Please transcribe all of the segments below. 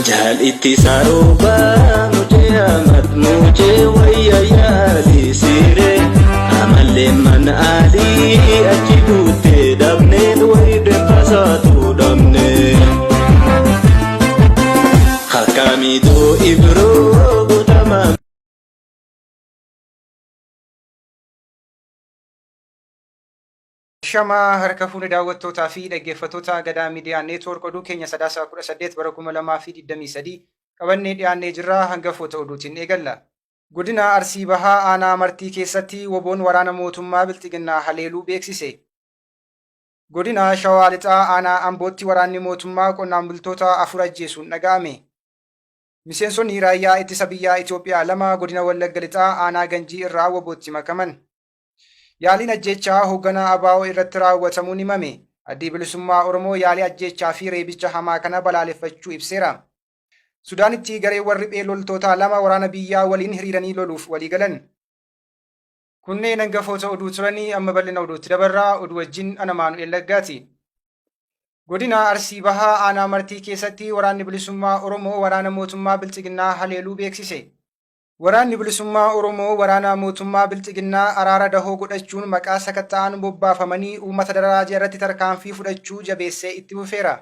Jaal Ittisaa Roobaa Mucee Ahmad Mucee wayya yaalii siiree amallee mana alii achi buutee dhabneen wayi defasaatu dhabne. Hakkaamiidoo Ibroo guutamaa. Ashamaa harka fuune daawwattootaa fi dhaggeeffattoota Gadaa Miidiyaa Neetwoork oduu keenya Sadaasa 18 bara 2023 qabannee dhiyaannee jirra hangafoota oduutiin eegalla. Godina Arsii Bahaa Aanaa Martii keessatti WBOn waraana mootummaa Bilxiginnaa haleeluu beeksise. Godina Shawaa Lixaa Aanaa Ambootti waraanni mootummaa qonnaan bultoota 4 ajjeesuun dhaga'ame. Miseensonni Raayyaa Ittisa Biyyaa Itoophiyaa 2 Godina Wallagga Lixaa Aanaa Ganjii irraa WBOtti makaman. Yaaliin ajjeechaa hoogganaa ABO irratti raawwatamuun himame. Addi Bilisummaa Oromoo yaalii ajjeechaa fi reebicha hamaa kana balaaleffachuu ibseera. Sudaanitti gareewwan riphee loltootaa lama waraana biyyaa waliin hiriiranii loluuf waliigalan. Kunneen hangafoota oduu turanii amma bal'ina oduutti dabarra. Oduu wajjin ana Maanu'eel Laggaati. Godina Arsii Bahaa Aanaa Martii keessatti Waraanni Bilisummaa Oromoo waraana mootummaa Bilxiginnaa haleeluu beeksise. Waraanni Bilisummaa Oromoo waraana mootummaa Bilxiginnaa araara dahoo godhachuun maqaa sakatta'aan bobbaafamanii uummata dararaa jiran irratti tarkaanfii fudhachuu jabeessee itti fufeera.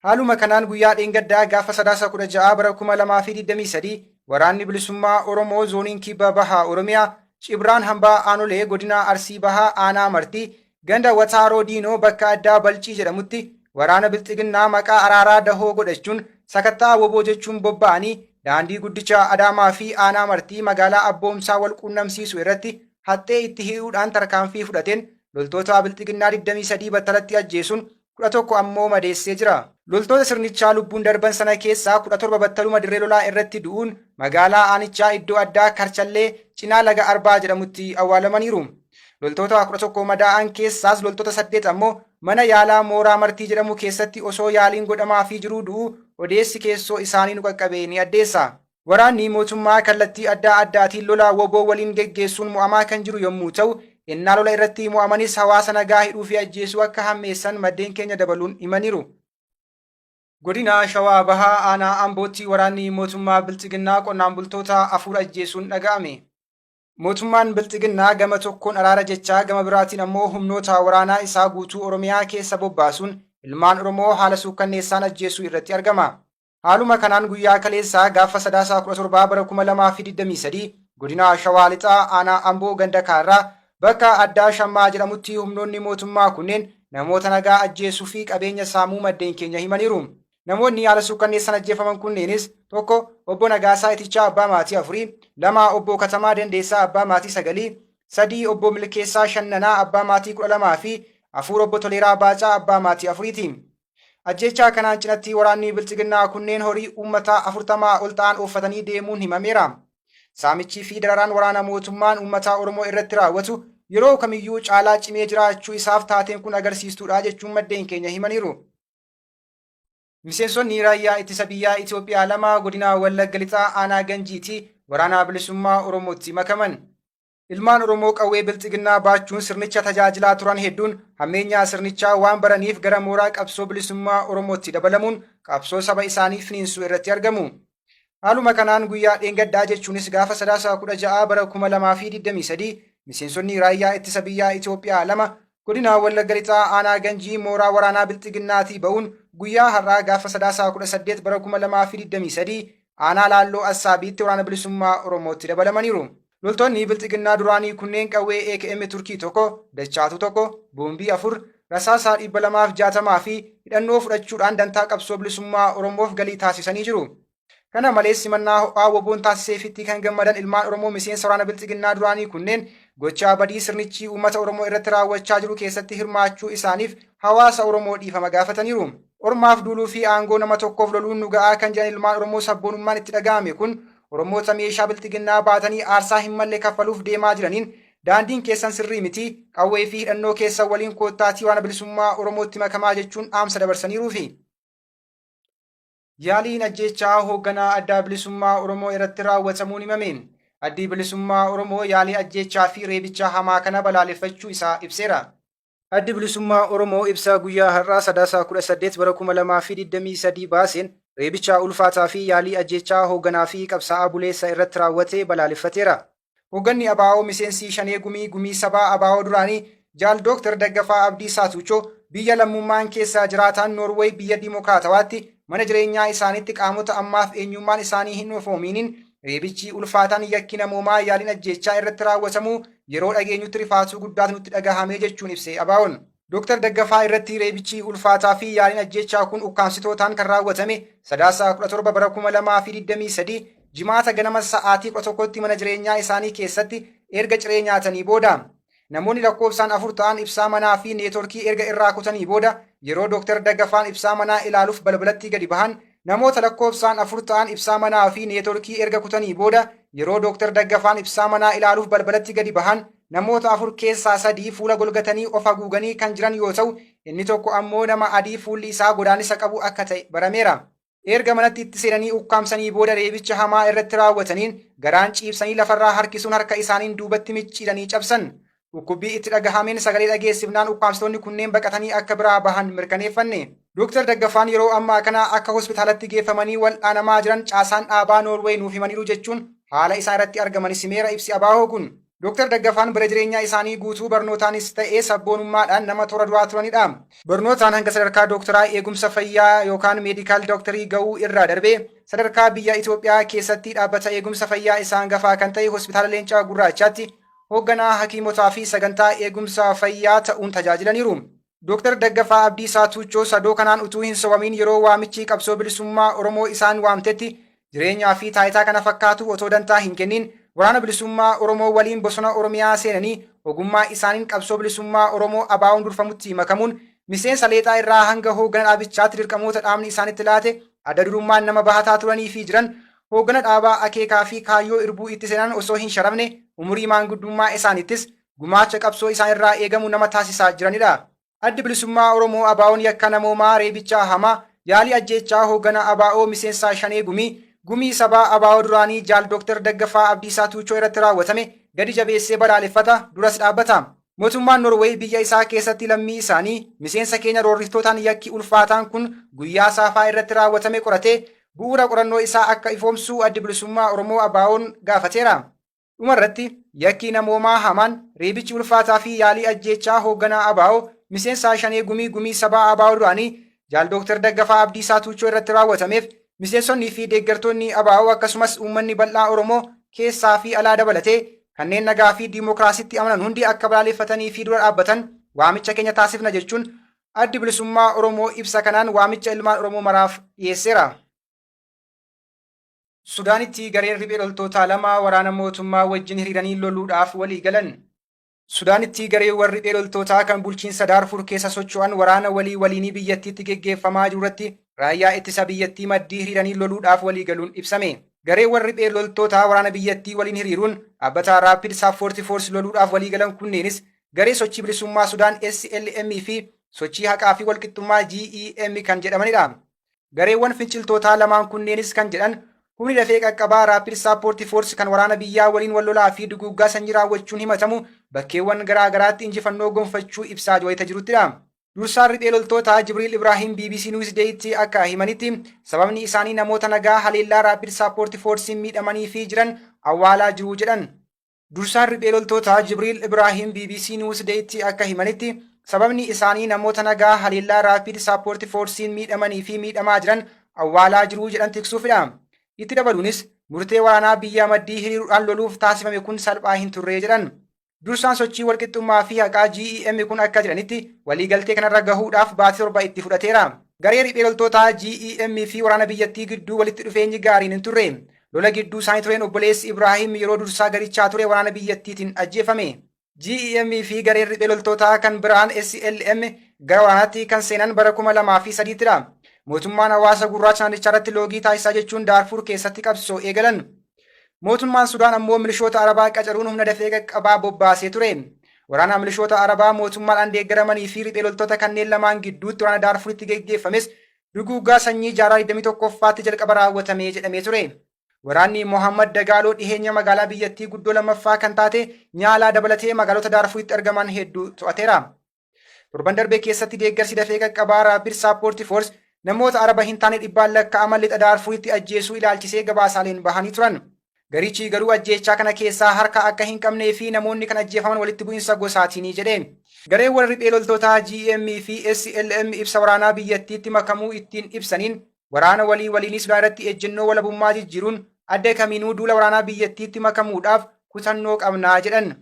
Haaluma kanaan guyyaa dheengaddaa gaafa Sadaasa 16 bara 2023 Waraanni Bilisummaa Oromoo Zooniin Kibba Baha Oromiyaa Cibraan Hambaa Aanolee Godina Arsii Bahaa Aanaa Martii Ganda Wataaroo Diinoo bakka addaa Balcii jedhamutti waraana Bilxiginnaa maqaa araaraa dahoo godhachuun sakatta'a wbo jechuun bobba'anii daandii guddicha Adaamaa fi Aanaa Martii magaalaa Abboomsaa wal quunnamsiisu irratti haxxee itti hidhuudhaan tarkaanfii fudhateen loltoota Bilxiginnaa 23 battalatti ajjeesuun 11 ammoo madeessee jira. Loltoota sirnichaa lubbuun darban sana keessaa 17 battaluma dirree lolaa irratti du'uun magaalaa aanichaa iddoo addaa Karchallee cinaa laga Arbaa jedhamutti awwaalamaniiru. Loltoota 11 madaa'an keessaas loltoota 8 ammoo mana yaalaa Mooraa Martii jedhamu keessatti osoo yaaliin godhamaafii jiruu du'uu odeessi keessoo isaanii nu qaqqabe ni addeessa. Waraanni mootummaa kallattii addaa addaatiin lola wbo waliin geggeessuun mo'amaa kan jiru yommuu ta'u, ennaa lola irratti mo'amanis hawaasa nagaa hidhuu fi ajjeesuu akka hammeessan maddeen keenya dabaluun himaniiru. Godina Shawaa Bahaa Aanaa Ambootti waraanni mootummaa Bilxiginnaa qonnaan bultoota 4 ajjeesuun dhaga'ame. Mootummaan Bilxiginnaa gama tokkoon araara jechaa gama biraatiin ammoo humnoota waraanaa isaa guutuu Oromiyaa keessa bobbaasuun ilmaan Oromoo haala suukkanneessaan ajjeesuu irratti argama. Haaluma kanaan guyyaa kaleessaa gaafa Sadaasa 17 bara 2023 godina Shawaa Lixaa aanaa Amboo ganda Kaarraa bakka addaa Shammaa jedhamutti humnoonni mootummaa kunneen namoota nagaa ajjeesuu fi qabeenya saamuu maddeen keenya himaniiru. Namoonni haala suukkanneessaan ajjeefaman kunneenis 1 Obbo Nagaasaa Itichaa abbaa maatii afurii, 2 Obbo Katamaa Dandeessaa abbaa maatii sagalii, 3 Obbo Milkeessaa Shannanaa abbaa maatii 12 fi 4 Obbo Toleeraa Baacaa abbaa maatii afuriiti. Ajjeechaa kanaan cinatti waraanni Bilxiginnaa kunneen horii uummataa 40 ol ta'an ooffatanii deemuun himameera. Saamichii fi dararaan waraana mootummaan uummataa Oromoo irratti raawwatu yeroo kamiyyuu caalaa cimee jiraachuu isaaf taateen kun agarsiistuudha jechuun maddeen keenya himaniiru. Miseensonni Raayyaa Ittisa Biyyaa Itoophiyaa 2 Godina Wallagga Lixaa Aanaa Ganjiitii Waraana Bilisummaa Oromootti makaman. Ilmaan Oromoo qawwee Bilxiginnaa baachuun sirnicha tajaajilaa turan hedduun hammeenyaa sirnichaa waan baraniif gara mooraa qabsoo bilisummaa Oromootti dabalamuun qabsoo saba isaanii finiinsuu irratti argamu. Haaluma kanaan guyyaa dheengaddaa jechuunis gaafa Sadaasa 16 bara 2023 miseensonni Raayyaa Ittisa Biyyaa Itoophiyaa 2 Godina Wallagga Lixaa Aanaa Ganjii mooraa waraanaa Bilxiginnaatii ba'uun guyyaa har'aa gaafa Sadaasa 18 bara 2023 Aanaa Laalloo Assaabiitti Waraana Bilisummaa Oromootti dabalamaniiru. Loltoonni Bilxiginnaa duraanii kunneen qawwee AKM Turkii 1, dachaatuu 1, boombii 4, rasaasaa 260 fi hidhannoo fudhachuudhaan dantaa qabsoo bilisummaa Oromoof galii taasisanii jiru. Kana malees simannaa ho'aa WBOn taasiseefitti kan gammadan ilmaan Oromoo miseensa waraana Bilxiginnaa duraanii kunneen gochaa badii sirnichi uummata Oromoo irratti raawwachaa jiru keessatti hirmaachuu isaaniif hawaasa Oromoo dhiifama gaafataniiru. Ormaaf duuluu fi aangoo nama tokkoof loluun nu ga'aa kan jedhan ilmaan Oromoo sabboonummaan itti dhaga'ame kun Oromoota meeshaa Bilxiginnaa baatanii aarsaa hin malle kaffaluuf deemaa jiraniin daandiin keessan sirrii miti, qawwee fi hidhannoo keessan waliin koottaatii Waraana Bilisummaa Oromootti makamaa jechuun dhaamsa dabarsaniiruufi. Yaaliin ajjeechaa hoogganaa Addaa Bilisummaa Oromoo irratti raawwatamuun himame. Addi Bilisummaa Oromoo yaalii ajjeechaa fi reebicha hamaa kana balaaleffachuu isaa ibseera. Addi Bilisummaa Oromoo ibsa guyyaa har'aa Sadaasa 18 bara 2023 baaseen reebicha ulfaataa fi yaalii ajjeechaa hoogganaa fi qabsaa'aa buleessa irratti raawwate balaaleffateera. Hoogganni ABO miseensi Shanee Gumii Gumii Sabaa ABO duraanii Jaal Dooktar Daggafaa Abdiisaa Tuuchoo biyya lammummaan keessa jiraataan Noorweey biyya Dimookiraatawaatti mana jireenyaa isaaniitti qaamota ammaaf eenyummaan isaanii hin ifoomiiniin reebichi ulfaataan yakki namoomaa yaaliin ajjeechaa irratti raawwatamuu yeroo dhageenyutti rifaatuu guddaatu nutti dhagahame jechuun ibse ABO'n. Dooktar Daggafaa irratti reebichi ulfaataa fi yaaliin ajjeechaa kun ukkaamsitootaan kan raawwatame Sadaasa 17 bara 2023 Jimaata ganama sa'aatii 11tti mana jireenyaa isaanii keessatti erga ciree nyaatanii booda. Namoonni lakkoofsaan 4 ta'an ibsaa manaa fi neetworkii erga irraa kutanii booda yeroo Dooktar Daggafaan ibsaa manaa ilaaluuf balbalatti gadi bahan namoota lakkoofsaan 4 ta'an ibsaa manaa fi neetworkii erga kutanii booda yeroo Dooktar Daggafaan ibsaa manaa ilaaluuf balbalatti gadi bahan namoota 4 keessaa 3 fuula golgatanii of haguuganii kan jiran yoo ta'u inni tokko ammoo nama adii fuulli isaa godaannisa qabu akka ta'e barameera. Erga manatti itti seenanii ukkaamsanii booda reebicha hamaa irratti raawwataniin garaan ciibsanii lafarraa harkisuun harka isaaniin duubatti micciiranii cabsan. Dhukkubbii itti dhagahameen sagalee dhageessifnaan ukkaamsitoonni kunneen baqatanii akka biraa bahan mirkaneeffanne. Dooktar Daggafaan yeroo ammaa kana akka hospitaalatti geeffamanii wal'aanamaa jiran caasaan dhaabaa Noorweey nuuf himaniiru jechuun haala isaan irratti argaman simeera ibsi ABO kun. Dooktar Daggafaan bara jireenyaa isaanii guutuu barnootaanis ta'ee sabboonummaadhaan nama toora duraa turanidha. Barnootaan hanga sadarkaa dooktaraa eegumsa fayyaa yookaan meedikaal dooktarii ga'uu irraa darbee sadarkaa biyya Itoophiyaa keessatti dhaabbata eegumsa fayyaa isa hangafaa kan ta'e hospitaala Leencaa Gurraachaatti hoogganaa hakiimotaa fi sagantaa eegumsa fayyaa ta'uun tajaajilaniiru. Dooktar Daggafaa Abdiisaa Tuuchoo sadoo kanaan utuu hin sobamiin yeroo waamichi qabsoo bilisummaa Oromoo isaan waamtetti jireenyaa fi taayitaa kana fakkaatu otoo dantaa hin kennin waraana bilisummaa Oromoo waliin bosona Oromiyaa seenanii ogummaa isaaniin qabsoo bilisummaa Oromoo ABO'n durfamutti makamuun miseensa leexaa irraa hanga hooggana dhaabichaatti dirqamoota dhaabni isaanitti laate adda durummaan nama bahataa turanii fi jiran hooggana dhaabaa akeekaa fi kaayyoo irbuu itti seenan osoo hin sharafne umurii maanguddummaa isaaniittis gumaacha qabsoo isaan irraa eegamu nama taasisaa jiranidha. Addi bilisummaa Oromoo ABO'n yakka namoomaa reebichaa hamaa yaalii ajjeechaa hooggana ABO miseensaa Shanee Gumii Gumii Sabaa ABO duraanii Jaal Dooktar Daggafaa Abdiisaa Tuuchoo irratti raawwatame gadi jabeessee balaaleffata duras dhaabbata. Mootummaan Norweey biyya isaa keessatti lammii isaanii miseensa keenya roorriftootaan yakki ulfaataan kun guyyaa saafaa irratti raawwatame qoratee bu'uura qorannoo isaa akka ifoomsuu addi bilisummaa Oromoo ABO'n gaafateera. Dhumarratti yakki namoomaa hamaan reebichi ulfaataa fi yaalii ajjeechaa hoogganaa ABO miseensaa Shanee Gumii Gumii Sabaa ABO duraanii Jaal Dooktar Daggafaa Abdiisaa Tuuchoo irratti raawwatameef miseensonnii fi deeggartoonni ABO akkasumas uummanni bal'aa Oromoo keessaa fi alaa dabalatee kanneen nagaa fi diimokiraasiitti amanan hundi akka balaaleffatanii fi dura dhaabbatan waamicha keenya taasifna jechuun addi bilisummaa Oromoo ibsa kanaan waamicha ilmaan Oromoo maraaf dhiyeesseera. Sudaanitti gareen riphee loltootaa lama waraana mootummaa wajjin hiriiranii loluudhaaf walii galan. Sudaanitti gareewwan riphee loltootaa kan bulchiinsa Daarfur keessa socho'an waraana walii waliinii biyyattiitti geggeeffamaa jiru irratti raayyaa ittisa biyyattii maddii hiriiranii loluudhaaf walii galuun ibsame. Gareewwan riphee loltootaa waraana biyyattii waliin hiriiruun dhaabbata Rapid Support Force loluudhaaf walii galan kunneenis garee sochii bilisummaa Sudaan SLM fi sochii haqaa fi walqixxummaa GEM kan jedhamanidha. Gareewwan finciltootaa lamaan kunneenis kan jedhan humni dafee qaqqabaa Rapid Support Force kan waraana biyyaa waliin wal lolaa fi duguuggaa sanyii raawwachuun himatamu bakkeewwan garaa garaatti injifannoo gonfachuu ibsaa wayita jiruttidha. Dursaan riphee loltootaa Jibriil Ibraahiim BBC Newsday'tti akka himanitti sababni isaanii namoota nagaa haleellaa Rapid Support Force'n miidhamanii fi jiran awwaalaa jiru jedhan. Dursaan riphee loltootaa Jibriil Ibraahiim BBC Newsday'tti akka himanitti sababni isaanii namoota nagaa haleellaa Rapid Support Force'n miidhamanii fi miidhamaa jiran awwaalaa jiru jedhan tiksuufidha. Itti dabaluunis murtee waraanaa biyya maddii hiriiruudhaan loluuf taasifame kun salphaa hin turre jedhan. Dursaan sochii walqixxummaa fi haqaa GEM kun akka jedhanitti waliigaltee kanarra gahuudhaaf baatii 7 itti fudhateera. Garee riphee loltootaa GEM fi waraana biyyattii gidduu walitti dhufeenyi gaariin hin turre. Lola gidduu isaanii tureen obboleessi Ibraahim yeroo dursaa garichaa ture waraana biyyattiitiin ajjeefame. GEM fi gareen riphee loltootaa kan biraan SLM gara waraanaatti kan seenan bara 2003ttidha. Mootummaan hawaasa gurraacha naannichaa irratti loogii taasisaa jechuun Daarfur keessatti qabsoo eegalan. Mootummaan Sudaan ammoo milishoota Arabaa qacaruun humna dafee qaqqabaa bobbaasee ture. Waraana milishoota Arabaa mootummaadhaan deeggaramanii fi riphee loltoota kanneen lamaan gidduutti waraana Daarfuritti geggeeffames duguuggaa sanyii jaarraa 21ffaatti jalqaba raawwatamee jedhamee ture. Waraanni Mohammad Dagaaloo dhiheenya magaalaa biyyattii guddoo lammaffaa kan taate Nyaalaa dabalatee magaalota Daarfuritti argaman hedduu to'ateera. Torban darbe keessatti deeggarsi dafee qaqqabaa Rapid Support Force Namoota Araba hin taane dhibbaan lakkaa'aman Lixa Daarfuritti ajjeesuu ilaalchisee gabaasaaleen bahanii turan. Garichi garuu ajjeechaa kana keessaa harka akka hin qabnee fi namoonni kan ajjeefaman walitti bu'insa gosaatiini jedhe. Gareen warra riphee loltootaa GM fi SLM ibsa waraanaa biyyattiitti makamuu ittiin ibsaniin waraana walii waliinii Sudaan irratti ejjennoo walabummaa jijjiiruun adda kamiinuu duula waraanaa biyyattiitti makamuudhaaf kutannoo qabnaa jedhan.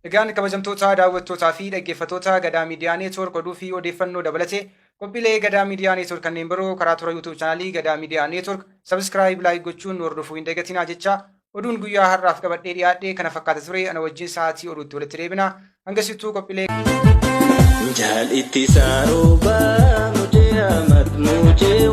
Egaan kabajamtoota daawwattootaa fi dhaggeeffattoota Gadaa Miidiyaa Neetwoork, oduu fi odeeffannoo dabalatee qophiilee Gadaa Miidiyaa Neetwoork kanneen biroo karaa toora YouTube chaanaalii Gadaa Miidiyaa Neetwoork subscribe, like gochuun nu hordofuu hin dagatinaa jecha, oduun guyyaa har'aaf qabadhee dhiyaadhe kana fakkaata ture. Ana wajjin sa'aatii oduutti walitti deebina. Hangasittuu qophiilee Jaal Ittisaa Roobaa, Mucee Ahmad Mucee.